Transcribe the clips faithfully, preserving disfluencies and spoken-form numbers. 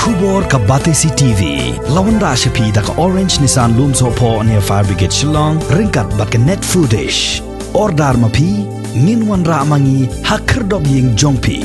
Khubor ka Batesi T V la wanrah sha phi da ka Orange Nissan Lumsohphoh near Fire Brigade Shillong ryngkat bad ka Net Foodish. Order ma phi, ngin wanrah ma ngi ha khyrdop ïing jong phi.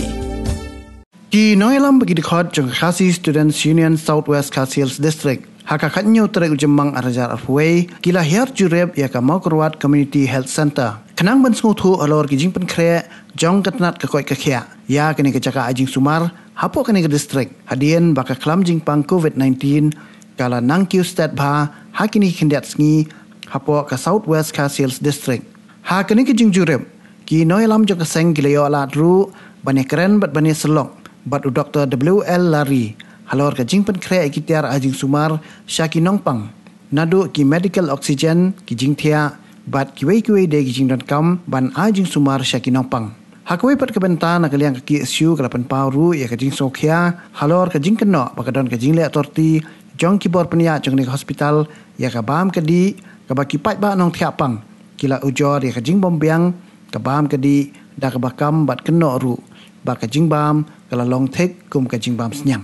Ki nongïalam bad ki dkhot jong ka Khasi Students Union South West Khasi Hills District ha ka khatñiew tarik u Jymmang ar hajar arphew wei ki la hiar jurip ïa ka Mawkyrwat Community Health Centre khnang ban sngewthuh halor ki jingpynkhreh jong ka tnat ka koit ka khiah ïa kane ka jaka ai jingsumar hapoh kane ka district hadien ba ka khlam jingpang covid nineteen ka la nang kiew stet bha ha kine ki khyndiat sngi hapoh ka South West Khasi Hills District. Ha kane ka jingjurip, ki nongïalam jong ka seng ki la ïoh lad ruh ban ïakren bad ban ïasyllok bad u Doktor W L Larry halor ka jingpynkhreh ïa ki tiar ai jingsumar sha ki nongpang, naduh ki medical oxygen, ki jingthiah bad kiwei kiwei de ki jingdonkam ban ai jingsumar sha ki nongpang. Ha kawei pat ka bynta, na ka liang ka K S U ka la pynpaw ruh ïa ka jingsngewkhia halor ka jingkynnoh ba ka don ka jingleh authority jong ki bor pynïaid jong kane ka hospital ïa ka bam ka dih kaba ki paidbah nongthiah pang ki la ujor ïa ka jingbym biang ka bam ka dih da kaba kam bad kynnoh ruh ba ka jingbam ka la long thik kum ka jingbam sniang.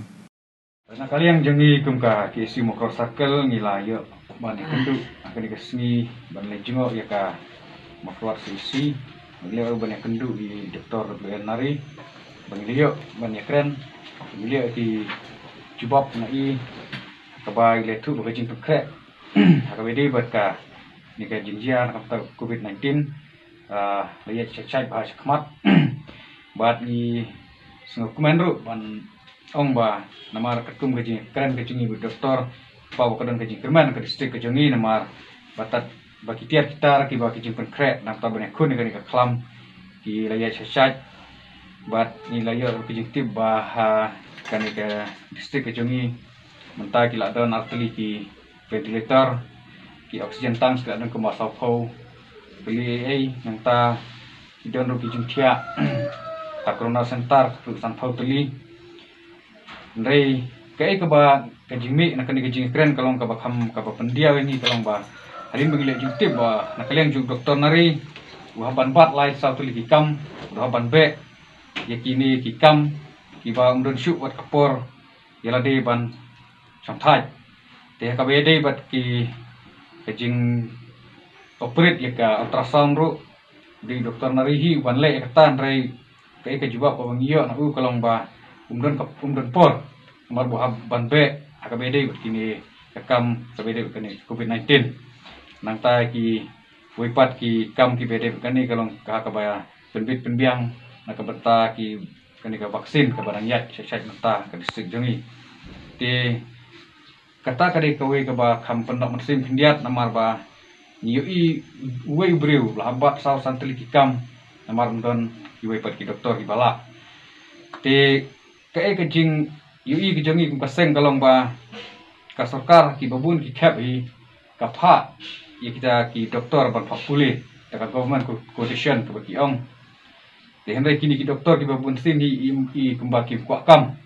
Na ka liang jong ngi kum ka K S U Mawkyrwat Circle ngi la ïoh ban ïakynduh ha kane ka sngi ban leit jngoh ïa ka Mawkyrwat C H C. Ngi la ïoh ban ïakynduh ïa i Doktor W L Larry, ba ngi la ïoh ban ïakren, ngi la ïoh ki jubab na i kaba i la ïathuh ba ka jingpynkhreh ha kaba ïadei bad kane ka jingjia na ka bynta covid nineteen, ah, la ïaid shait shait bha shakhmat. Bad ngi sngewkmen ruh ban ong ba namar katkum ka jingkren ka jong i bad doktor, ba ka don ka jingkyrmen ka district ka jong i namar ba tad ba ki tiar ki tar kiba ki jingpynkhreh na ka bynta ban ïakhun ïa kane ka khlam ki la ïaid shait shait. Bad ngi la ïoh ka jingtip ba ha kane ka district ka jong i mynta ki la don ar tylli ki ventilator, ki oxygen tanks ki la don kumba sawphew tylli ei ei, nangta ki don ruh ki jingthiah ha Corona Center ruh sanphew tylli. Hynrei kaei kaba ka jingmih na kane ka jingkren ka long kaba kham kaba pyndiaw ïa ngi ka long ba hadien ba ngi la jingtip ba na ka liang jong u Doktor Larry u hap ban bat lai saw tylli ki kam, u hap ban beh ïa kine ki kam kiba um don shuh wat ka por ïa lade ban shongthait. Te ha kaba ïadei bad ki ka jing operate ïa ka ultrasound ruh, dei u Doktor Larry hi u ban leh ïa kata, hynrei kaei ka jubab kaba ngi ïoh na u ka long ba um don ka, um don por namar ba u hap ban beh ha kaba ïadei bad kine ka kam kaba ïadei bad kane covid nineteen. Nangta kiwei pat ki kam kiba ïadei bad kane ka long ka ha kaba pynbit pynbiang na ka bynta ki kane ka vaccine kaba dang ïaid shait shait mynta ka district jong ngi. Te kata ka dei kawei kaba kham pyndonkam mynsiem khyndiat namar ba ngi ïohi uwei u briew la hap bat saw san tylli ki kam namar um don kiwei pat ki doktor kiba lah. Te kaei ka jingïohi ka jong ngi kum ka seng ka long ba ka sorkar kiba bun ki khep hi ka phah ïa kita ki doktor ban phah pule da ka government quo-, quotation kaba ki ong. Te hynrei kine ki doktor kiba bun sien hi i, i kumba kim kwah kam.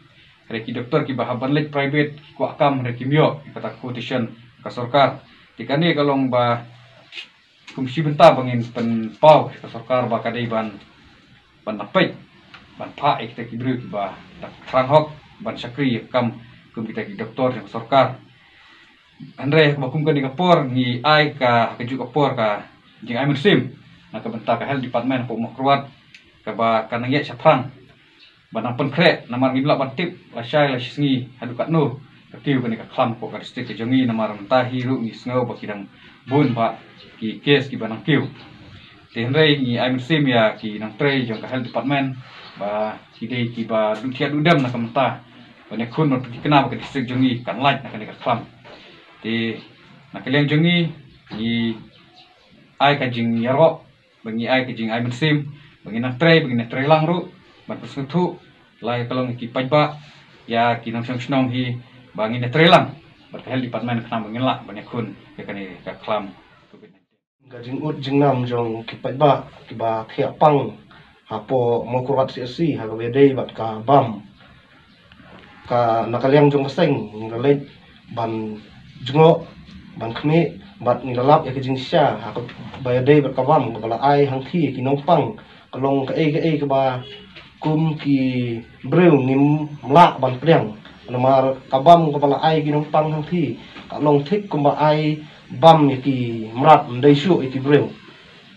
Hynrei ki doktor kiba hap ban leit private ki kwah kam hynrei kim ïoh ïa kata ka quotation ka sorkar. Te kane ka long ba kum shi bynta ba ngin pynpaw ka sorkar ba ka dei ban, ban da peit ban phah ïa kita ki briew kiba da thrang hok ban shakri ïa ka kam kum kita ki doktor jong ka sorkar. Hynrei kaba kum kane ka por ngi ai ka, ka juh ka por ka jingai mynsiem na ka bynta ka health department hapoh Mawkyrwat kaba ka nang ïaid shaphrang ba nang pynkhreh namar ngim lah ban tip lashai lashisngi haduh katno ka kiew kane ka khlam hapoh ka district ka jong ngi namar mynta hi ruh ngi sngew ba ki dang bun bha ki case kiba nang kiew. Te hynrei ngi ai mynsiem ïa ki nongtrei jong ka health department ba ki dei kiba duh thiah duh dem na ka mynta ban ïakhun ban pynthikna ba ka district jong ngi kan lait na kane ka khlam. Te na ka liang jong ngi ngi ai ka jingïaroh ba ngi ai ka jingai mynsiem ba ngi nang trei ba ngi nang trei lang ruh ban pynsngewthuh la ïa ka long ki paidbah ïa ki nongshong shnong hi ba ngi nang trei lang bad ka health department khnang ba ngin lah ban ïakhun ïa kane ka khlam covid nineteen. Ka jingud jingnam jong ki paidbah kiba thiah pang hapoh Mawkyrwat C H C ha kaba ïadei bad ka bam. Ka na ka liang jong ka seng ngi la leit ban jngoh ban khmih bad ngi la lap ïa ka jingshisha ha kaba ïadei bad ka bam kaba la ai hangthie ki nongpang ka long kaei kaei kaba kum ki briew ngim lah ban pdiang. Namar ka bam kaba la ai ki nongpang hangthie ka long thik kumba ai bam ïa ki mrad, ym dei shuh ïa ki briew.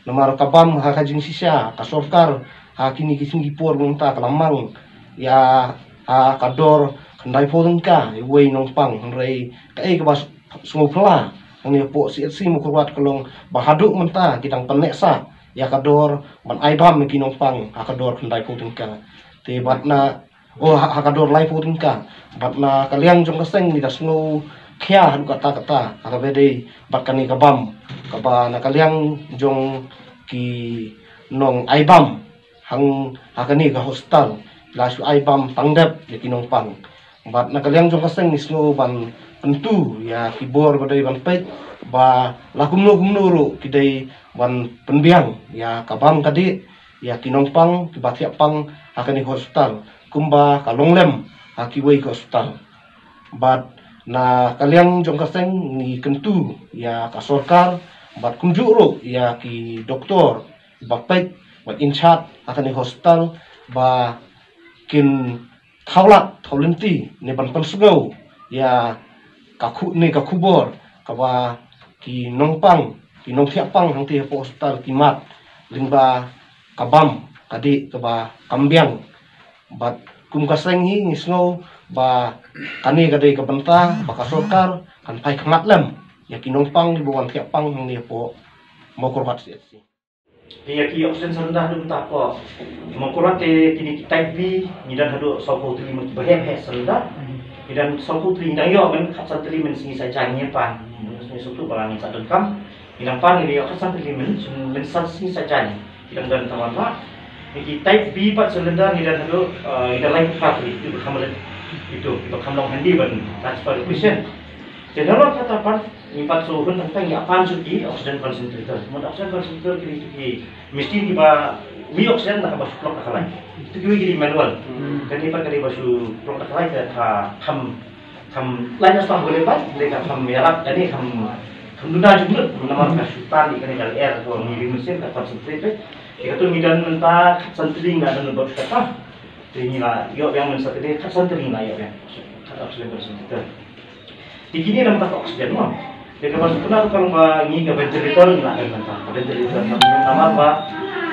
Namar ka bam ha ka jingshisha ka sorkar ha kine ki sngi ki por mynta ka la mang ïa ha ka dor khyndai phew tyngka ïa uwei u nongpang, hynrei kaei kaba sngewphylla hangne hapoh C H C Mawkyrwat ka long ba haduh mynta ki dang pynneh sah ïa ka dor ban ai bam ïa ki nongpang ha ka dor khyndai phew tyngka. Te bad na, oh, ha, ha ka dor lai phew tyngka. Bad na ka liang jong ka seng ngi da sngewkhia haduh katta katta ha kaba dei bad kane ka bam kaba na ka liang jong ki nong ai bam hang ha kane ka hospital, la shu ai bam tang dep ïa ki nongpang. Bad na ka liang jong ka seng ngi sngew ban pyntu ïa ki bor ba dei ban peit ba la kumno kumno ruh ki dei ban pynbiang ïa ka bam ka dih ïa ki nongpang kiba thiah pang ha kane ka hospital kumba ka long lem ha kiwei ki hospital. Bad na ka liang jong ka seng ngi kyntu ïa ka sorkar bad kumjuh ruh ïa ki doktor ba peit bad in charge ha kane ka hospital ba kin thaw lad thaw lynti ne ban pynsngew ïa ka khu-, ne ka khubor kaba ki nongpang, ki nongthiah pang hangtei hapoh hospital ki mad lyngba ka bam ka dih kaba kam biang. Bad kum ka seng hi ngi sngew ba kane ka dei ka bynta ba ka sorkar kan phai khmat lem ïa ki nongpang kiba wan thiah pang hangne hapoh Mawkyrwat C H C. Te ïa ki oxygen cylinder haduh mynta hapoh Mawkyrwat te kine ki type B ngi don haduh saw phew tylli, man kiba heh heh cylinder. Ngi don saw phew tylli, ngi dang ïoh man khatsan tylli mynsngi sa jan ngi pan. Mynsngi sawtu ba la ngin sa donkam. Ngi dang pan ngi ïoh khatsan tylli myn, mynsngi sa jan. Ngi dang don tang wanrah. Ngi ki type B pat cylinder ngi don haduh, eh, ngi don laiphew phra tylli, kiba kham rit. Itu kiba kham long handy ban transfer patient. Te nalor kata pat ngi pat shu hun tang tang ïa pan shu ki oxygen concentrator. Mut oxygen concentrator ki dei ki machine kiba mih oxygen da kaba shu plug da ka line. Itu kiwei ki dei manual. Hmm. Kane pat ka dei ba shu plug da ka line ka kham, kham line aslam boleh pat, boleh ka kham ïarap, kane kham, kham duna jingmut namar ka shu tan ïa kane ka lyer ko ngi ring mesin ka concentrate. Ïa katu ngi don mynta khatsan tylli, nga don bad kata. Te ngi la ïoh biang mynta Saturday khatsan tylli ngi la ïoh biang. Khat oxygen concentrator. Te kine namar ka oxygen mo. Te kaba shu kynnoh ka long ba ngi ka ventilator ngi la don mynta. Ka ventilator namar ba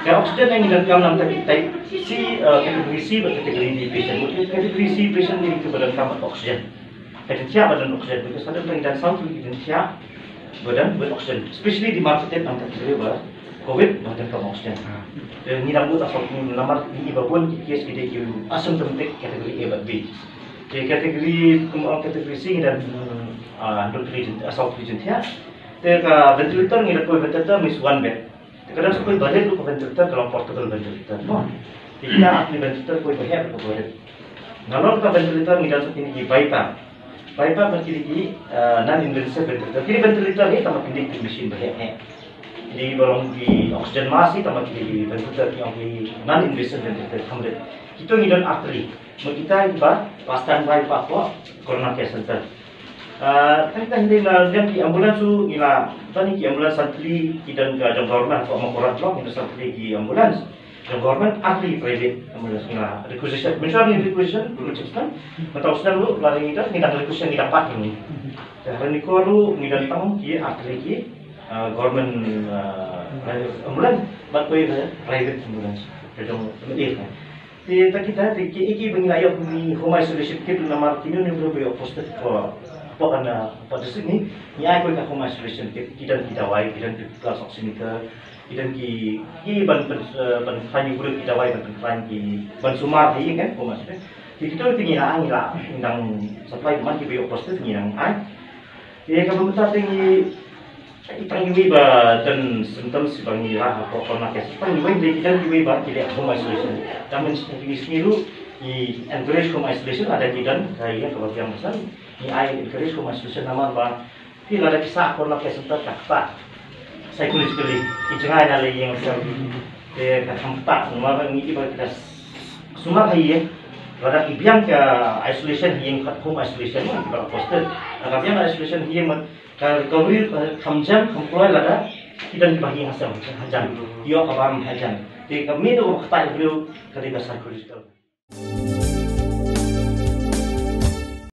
ka oxygen ngi donkam namar ka type C, eh, category C bad category D patient. Mut category C patient ngi kiba donkam bad oxygen. Ka jingthiah ba don oxygen. Because ka don ngi don saw tylli ki jingthiah ba don bad oxygen. Especially di market namar ka category ba covid ba donkam oxygen. Te ngi dang bud asok ngi namar ngi ba bun ki case ki dei ki asymptomatic category A bad B. Te category, kum ong category C ngi don, ah, hundred percent, ah, saw percent ïa. Te ka ventilator ngi don poi ventilator ngi shu one bed. Te ka don shu poi barit ruh ka ventilator, ka long portable ventilator mo. Te kita artylli ventilator poi ba heh ruh ka barit. Nalor ka ventilator ngi don shu kine ki BiPAP. BiPAP bad kine ki, ah, non invasive ventilator. Kine ventilator hi tang ba kine ki machine ba heh heh. Kine ba long ki oxygen mask hi tang ba kine ki ventilator ki ong ki non invasive ventilator, kham rit. Kito ngi don artylli. Mut kita kiba la standby hapoh Corona Care Center. Ah, tang kita hynrei na liang ki ambulance ruh ngi la, tang ki ambulance san tylli ki don ka jong government hapoh Mawkyrwat Block, ngi don san tylli ki ambulance jong government, ar tylli private ambulance ngi la requisition. Mynshuwa ngi requisition, requisition. Mynta u snem ruh la ngi don, ngi dang requisition, ngi dang bat ngi. Te ha Ranikor ruh ngi don tang ki ar tylli ki, ah, government, ah, private ambulance, bad poi private ambulance. Ka jong M D F. Te ta kita, te ki, ki ba ngi la ïoh kum ki home isolation kit namar kine ki briew ba ïoh positive hapoh, hapoh kan, hapoh district ngi, ngi ai kawei ka home isolation kit, ki don ki dawai, ki don ki pulse oximeter, ki don ki, ki ban, ban, eh, ban khlaiñ ki briew ki dawai, ban, ban khlaiñ ki, ban sumar hi kan, home isolation. Te kito te ngi la, ngi la, ngi dang supply man ki ba ïoh positive ngi dang ai. Te kaba mynta te ngi Tang iwei ba don symptoms ba ngi rah hapoh corona case. Tang iwei, dei ki don iwei ba ki leh home isolation. Tang mynta ki sngi ruh ngi encourage home isolation, lada ki don ka ïing kaba biang bha, ngi ai encourage home isolation namar ba phi lada ki sah corona case, mynta ka ktah psychologically, ki jngai na la ïing bha. Te ka kham ktah namar ba ngi, kiba ki da sumar ha ïing, lada ki biang ka isolation ha ïing, kat home isolation, kiba la positive. Lada ka biang isolation ha ïing, ka recovery, eh, kham jem, kham kloi lada ki don kiba ha ïing ha sem hajan, ïoh ka bam hajan. Te ka mih ruh ka ktah ïa u briew, ka dei ka psychological.